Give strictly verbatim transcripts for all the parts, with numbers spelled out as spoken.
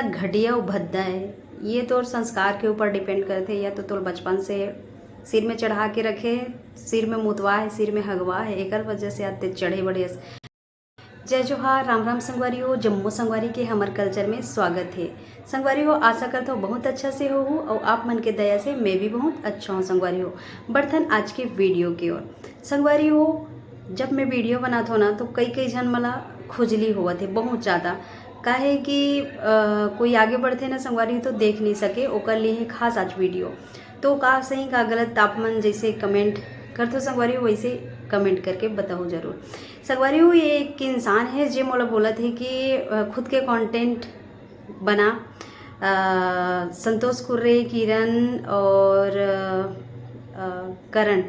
घटिया अउ भद्दा है, ये तोर संस्कार के ऊपर depend करथे। या तो तोर बचपन से सिर में चढ़ा के रखे, सिर में मुतवा है, सिर में हगवा है, एकर वजह से आज ते चढ़े बड़े अस। जय जोहार, राम राम संगवारी हो, जम्मो संगवारी के हमर culture में स्वागत है। संगवारी हो, आशा करत हो बहुत अच्छा से हो, हो और आप मन के दया से मैं भी बहुत अच्छा हूँ संगवारी हो। बढ़थन आज के video के ओर। संगवारी हो, जब मैं video बनात हो ना, तो कई कई झन मला खुजली होवत है बहुत ज़्यादा। काहे कि अ, कोई आगे बढ़थे ना संगवारी हो, तो देख नहीं सके, ओकर लिए है खास आज video। तो का सही का गलत, आप मन जैसे comment करथो संगवारी हो, वैसे comment करके बताओ जरूर। संगवारी हो, ये एक इंसान है जे मोला बोलत है कि अ, खुद के content बना। अ, संतोष कुर्रे, किरण और अ, अ, करण,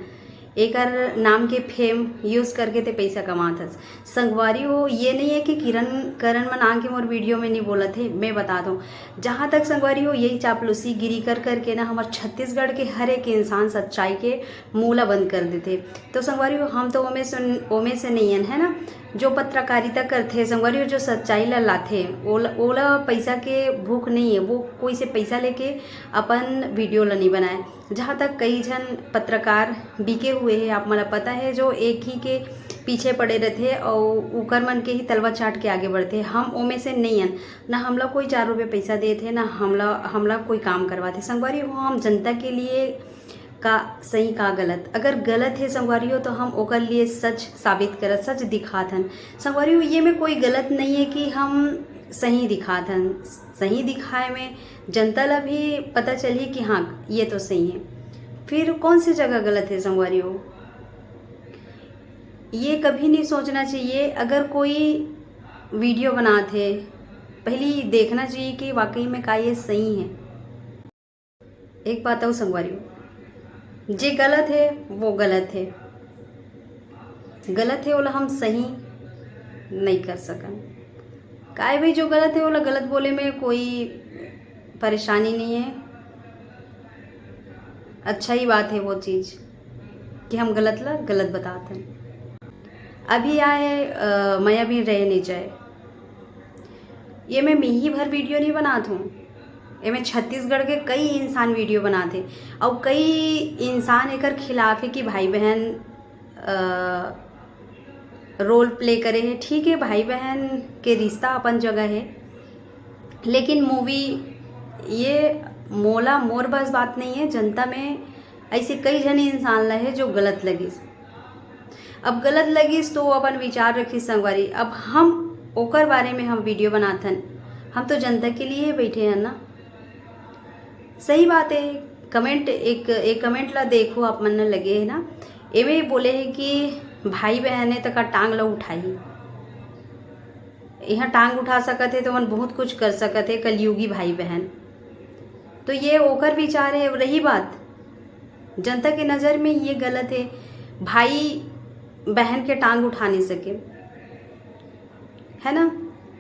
एकर नाम के fame use करके ते पैसा कमात हस। संगवारी हो, ये नहीं है कि किरण करण मन आके मोर video में नहीं बोलत है, मैं बता दूँ। जहाँ तक संगवारी हो, यही चापलूसी गिरी कर करके ना हमर छत्तीसगढ़ के हर एक इंसान सच्चाई के मुंह ला बंद कर देथे। तो संगवारी हो, हम तो ओमे से, ओमे से नहीं हन, है ना। जो पत्रकारिता करथे संगवारी हो, जो सच्चाई ला लाथे, ओला, ओला पैसा के भूख नहीं है, वो कोई से पैसा लेके अपन video ला नहीं बनाए। जहाँ तक कई झन पत्रकार बिके हुए हैं, आप मन ला पता है, जो एक ही के पीछे पड़े रहथे और उकर मन के ही तलवा चाट के आगे बढ़थे। हम ओमे से नहीं हन, ना हमला कोई चार रुपये पैसा देथे, ना हमला, हमला कोई काम करवाथे। संगवारी हो, हम जनता के लिए का सही का गलत, अगर गलत है संगवारी हो, तो हम ओकर लिए सच साबित करत, सच दिखात हन। संगवारी हो, ये में कोई गलत नहीं है कि हम सही दिखात हन। सही दिखाए में जनता ला भी पता चलही कि हाँ, ये तो सही है। फिर कौन सी जगह गलत है संगवारी हो? ये कभी नहीं सोचना चाहिए। अगर कोई video बनात है, पहली देखना चाहिए कि वाकई में का ये सही है। एक बात और संगवारी हो, जे गलत है वो गलत है, गलत है ओला हम सही नहीं कर सकन। काय भाई, जो गलत है ओला गलत बोले में कोई परेशानी नहीं है, अच्छा ही बात है वो चीज़ कि हम गलत ला गलत बतात हन। अभी आए अ, मया भी रह नहीं जाए, ये मैं मिही भर video नहीं बनात हूँ, एमे छत्तीसगढ़ के कई इंसान video बनात हे, अउ कई इंसान एकर खिलाफ है कि भाई बहन अ, role play करे है। ठीक है, भाई बहन के रिश्ता अपन जगह है, लेकिन movie ये मोला, मोर बस बात नहीं है, जनता में ऐसे कई झन इंसान ला है जो गलत लगिस। अब गलत लगिस तो वो अपन विचार रखिस संगवारी। अब हम ओकर बारे में हम video बनाथन, हम तो जनता के लिए बैठे हैं ना। सही बात है, comment, एक, एक comment ला देखो, आप मन न लगे है ना, एमे बोले है कि भाई बहन है तका टांग ला उठाई, यहाँ टांग उठा सकत है तो मन बहुत कुछ कर सकत है, कलयुगी भाई बहन। तो ये ओकर विचार है। अब रही बात, जनता के नज़र में ये गलत है, भाई बहन के टांग उठा नहीं सके, है ना,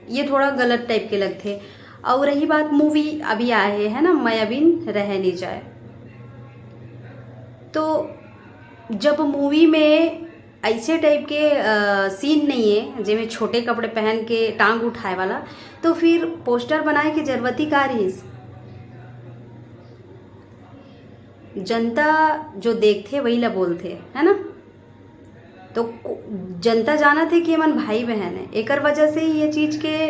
ये थोड़ा गलत type के लगथे। और रही बात movie अभी आए है, है ना, मया बिन रह नहीं जाए, तो जब movie में ऐसे type के scene नहीं है जेमे छोटे कपड़े पहन के टांग उठाए वाला, तो फिर poster बनाए के जरूरत ही का रहिस? जनता जो देखथे वही ला बोलथे, है ना। तो को-, जनता जानत है कि एमन भाई बहन है, एकर वजह से ही ये चीज़ के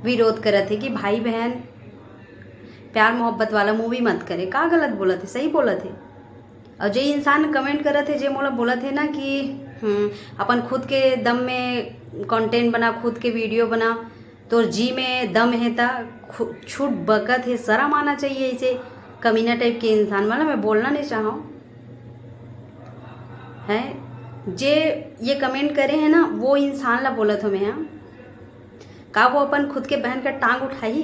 विरोध करत है कि भाई बहन प्यार मोहब्बत वाला movie मत करे। का गलत बोलत है? सही बोलत है। और जे इंसान comment करत है, जे मोला बोलत है ना कि हम्म, अपन खुद के दम में content बना, खुद के video बना, तोर जी में दम है त खु-, छूट बकत है, शर्म आना चाहिए ऐसे कमीना type के इंसान वाला। मैं बोलना नहीं चाहूँ है, जे ये comment करे है ना, वो इंसान ला बोलत हो मैं, हाँ, का वो अपन खुद के बहन का टांग उठाही?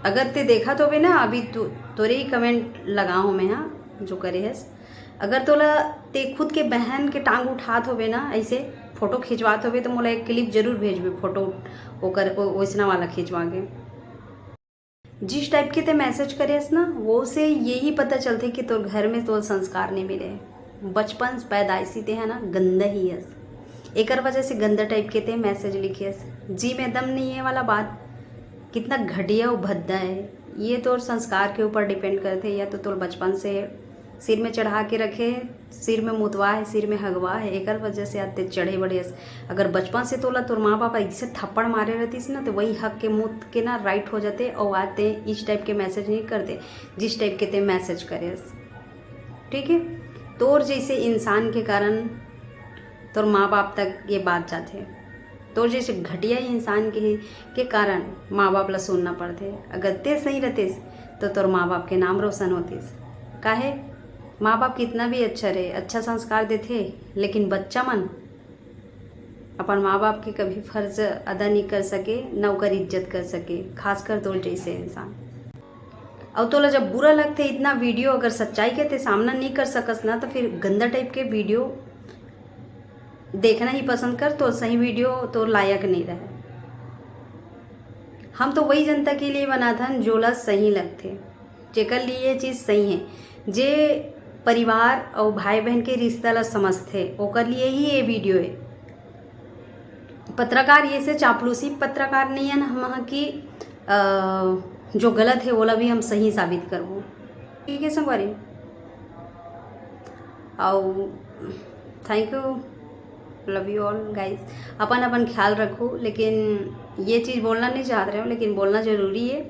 अगर ते देखत होबे ना, अभी तो तोरे ही comment लगा हो मैं, हाँ, जो करे हस, अगर तोला ते खुद के बहन के टांग उठात होबे ना, ऐसे photo खिंचवात होबे, तो मोला एक clip जरूर भेजबे, photo ओकर ओ-, ओइसना वाला खिंचवा के। जिस type के ते message करेस ना, वो से यही पता चलथे कि तोर घर में तोर संस्कार नहीं मिले। बचपन से पैदाइशी ते है ना, गंदा ही हस। एकर वजह से गंदा टाइप के ते मैसेज लिखियस। जी में दम नहीं है वाला बात कितना घटिया अउ भद्दा है। ये तोर संस्कार के ऊपर डिपेंड करथे, या तो तोर बचपन से सिर में चढ़ा के रखे, सिर में मुतवा है, सिर में हगवा है, एकर वजह से आज ते चढ़े बढ़े। अगर बचपन से तोला तोर माँ बाप ऐसे थप्पड़ मारे रहतीस ना, तो वही हक के मुत के ना राइट हो जाते और आज ते इस टाइप के मैसेज नहीं करते जिस टाइप के ते मैसेज करेस। ठीक है, तोर जैसे इंसान के कारण तोर माँ बाप तक ये बात जाथे। तोर जैसे घटिया इंसान के, के कारण माँ बाप ला सुनना पड़थे। अगर ते सही रहतेस तो तोर माँ बाप के नाम रोशन होतीस। काहे? माँ बाप कितना भी अच्छा रहे, अच्छा संस्कार देथे, लेकिन बच्चा मन अपन माँ बाप के कभी फर्ज अदा नहीं कर सके, न ओकर इज्जत कर सके, खासकर तोर जैसे इंसान। और तोला जब बुरा लगथे इतना वीडियो, अगर सच्चाई के ते सामना नहीं कर सकस ना, तो फिर गंदा टाइप के वीडियो देखना ही पसंद कर। तो सही वीडियो तो लायक नहीं रहे। हम तो वही जनता के लिए बनाथन जोला सही लगथे, जेकर लिए ये चीज़ सही है, जे परिवार और भाई बहन के रिश्ता ला समझथे, ओकर लिए ही ये वीडियो है। पत्रकार ये से चापलूसी पत्रकार नहीं है ना हम ह कि अ, जो गलत है ओला भी हम सही साबित करबो। ठीक है संगवारी, और thank you, love you all guys। अपन अपन ख्याल रखो, लेकिन ये चीज़ बोलना नहीं चाहत रहे हो, लेकिन बोलना ज़रूरी है।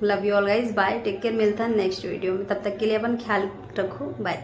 Love you all guys, bye, take care, मिलता है नेक्स्ट वीडियो में, तब तक के लिए अपन ख्याल रखो, बाय।